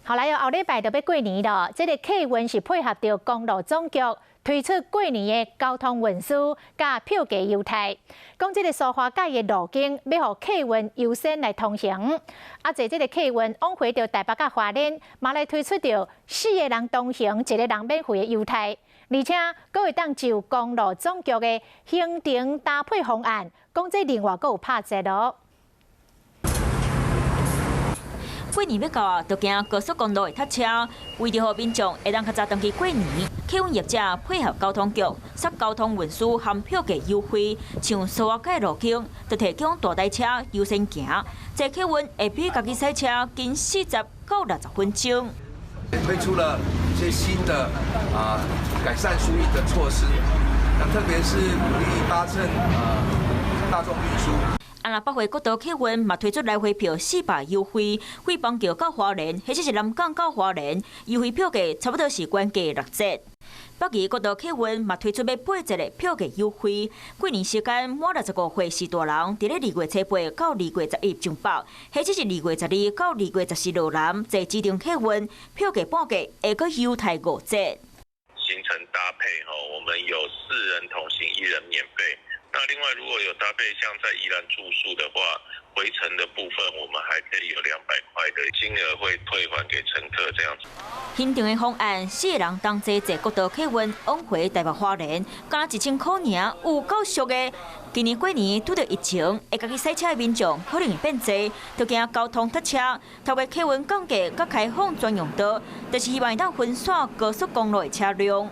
好來，後禮拜就欲過年囉，這个客運是配合著公路總局推出過年的交通運輸佮票價優待。講這个蘇花改的路徑，欲予客運優先來通行。啊，坐這个客運往回著台北佮花蓮，嘛來推出著四个人同行，一个人免費的優待。而且，閣會當就公路總局的行程搭配方案，講這另外閣有拍折囉。過年欲到啊，就驚高速公路會塞車。為著予民眾會當較早轉去過年，客運業者配合交通局，設交通運輸含票價優惠，像蘇花改路徑，就提供大台車優先行，坐客運會比家己駛車緊40到60分鐘。推出了一些新的改善疏運的措施，那特別是鼓勵搭乘大眾運輸。啊，若北回國道客運嘛推出來回票400優惠，對板橋到花蓮，或者是南港到花蓮，優惠票價差不多是原價6折。北宜國道客運嘛推出欲8折的票價優惠，過年時間滿65歲序大人，佇咧2月初8到2月11上北，或者是2月12到2月14落南，坐指定客運票價半價，會閣優待5折。行程搭配吼，我們有四人同行，一人免費。那另外如果有搭配像在宜蘭住宿的話，回程的部分我們還可以有200塊的金額會退還給乘客，這樣子。行程的方案，四个人同齊坐國道客運往回台北花蓮，敢若1000箍爾，有夠俗的。今年過年拄著疫情，會家己駛車的民眾可能會變濟，就驚交通塞車。透過客運降價，佮開放專用道，就是希望會當分散高速公路的車輛。